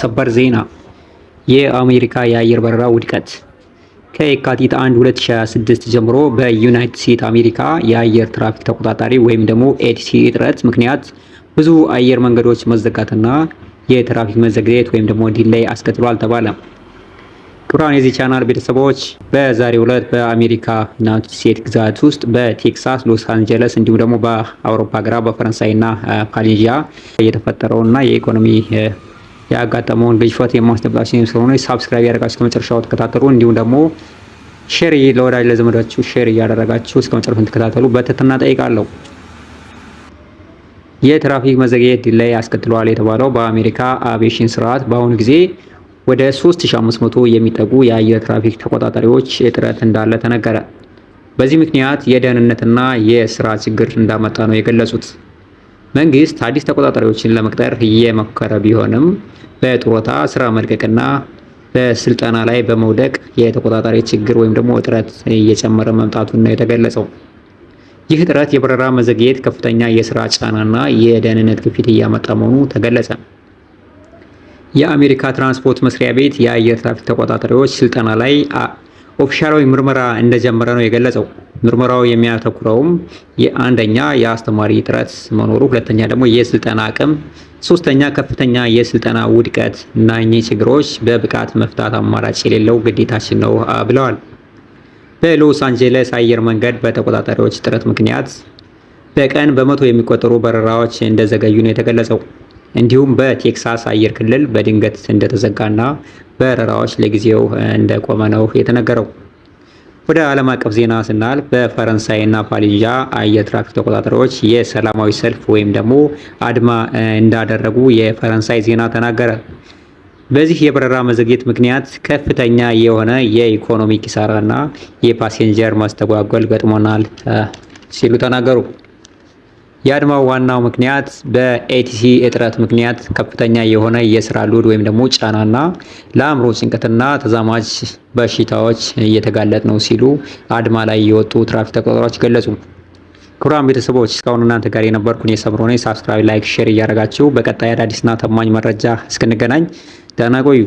ሰበር ዜና፣ የአሜሪካ የአየር በረራ ውድቀት። ከየካቲት 1 2026 ጀምሮ በዩናይትድ ስቴትስ አሜሪካ የአየር ትራፊክ ተቆጣጣሪ ወይም ደግሞ ATC እጥረት ምክንያት ብዙ አየር መንገዶች መዘጋትና የትራፊክ መዘግየት ወይም ደግሞ delay አስከትሏል ተባለ። ክቡራን የዚህ ቻናል ቤተሰቦች፣ በዛሬው ዕለት በአሜሪካ ዩናይትድ ስቴትስ ግዛት ውስጥ በቴክሳስ ሎስ አንጀለስ እንዲሁም ደግሞ በአውሮፓ ሀገራት በፈረንሳይና ፓሊዥያ የተፈጠረውና የኢኮኖሚ ያጋጠመውን ግሽበት የማስደምጣችሁ ስለሆነ subscribe እያደረጋችሁ እስከ መጨረሻው ተከታተሉ። እንዲሁም ደግሞ share ለወዳጅ ለዘመዳችሁ share እያደረጋችሁ እስከ መጨረሻው ተከታተሉ በትህትና ጠይቃለሁ። የትራፊክ መዘግየት delay አስከትሏል የተባለው በአሜሪካ አቪዬሽን ስርዓት በአሁኑ ጊዜ ወደ 3500 የሚጠጉ የአየር ትራፊክ ተቆጣጣሪዎች እጥረት እንዳለ ተነገረ። በዚህ ምክንያት የደህንነትና የስራ ችግር እንዳመጣ ነው የገለጹት። መንግስት አዲስ ተቆጣጣሪዎችን ለመቅጠር እየሞከረ ቢሆንም በጡረታ፣ ስራ መልቀቅና በስልጠና ላይ በመውደቅ የተቆጣጣሪ ችግር ወይም ደግሞ እጥረት እየጨመረ መምጣቱን ነው የተገለጸው። ይህ እጥረት የበረራ መዘግየት፣ ከፍተኛ የስራ ጫናና የደህንነት ግፊት እያመጣ መሆኑ ተገለጸ። የአሜሪካ ትራንስፖርት መስሪያ ቤት የአየር ትራፊክ ተቆጣጣሪዎች ስልጠና ላይ ኦፊሻላዊ ምርመራ እንደጀመረ ነው የገለጸው። ምርመራው የሚያተኩረውም የአንደኛ የአስተማሪ እጥረት መኖሩ፣ ሁለተኛ ደግሞ የስልጠና አቅም፣ ሶስተኛ ከፍተኛ የስልጠና ውድቀት እና እኚህ ችግሮች በብቃት መፍታት አማራጭ የሌለው ግዴታችን ነው ብለዋል። በሎስ አንጀለስ አየር መንገድ በተቆጣጣሪዎች እጥረት ምክንያት በቀን በመቶ የሚቆጠሩ በረራዎች እንደዘገዩ ነው የተገለጸው። እንዲሁም በቴክሳስ አየር ክልል በድንገት እንደተዘጋና በረራዎች ለጊዜው እንደቆመ ነው የተነገረው። ወደ ዓለም አቀፍ ዜና ስናልፍ በፈረንሳይና ፓሊዣ አየር ትራፊክ ተቆጣጣሪዎች የሰላማዊ ሰልፍ ወይም ደግሞ አድማ እንዳደረጉ የፈረንሳይ ዜና ተናገረ። በዚህ የበረራ መዘግየት ምክንያት ከፍተኛ የሆነ የኢኮኖሚ ኪሳራና የ passenger መስተጓጎል ገጥሞናል ሲሉ ተናገሩ። የአድማው ዋናው ምክንያት በ ATC እጥረት ምክንያት ከፍተኛ የሆነ የስራ load ወይም ደግሞ ጫናና ለአእምሮ ጭንቀትና ተዛማጅ በሽታዎች እየተጋለጥ ነው ሲሉ አድማ ላይ የወጡ ትራፊክ ተቆጣጣሪዎች ገለጹ። ክቡራን ቤተሰቦች፣ እስካሁን እናንተ ጋር የነበርኩን የሰብሮ ነኝ። Subscribe፣ like፣ share እያደረጋችሁ በቀጣይ አዳዲስና ታማኝ መረጃ እስክንገናኝ ደህና ቆዩ።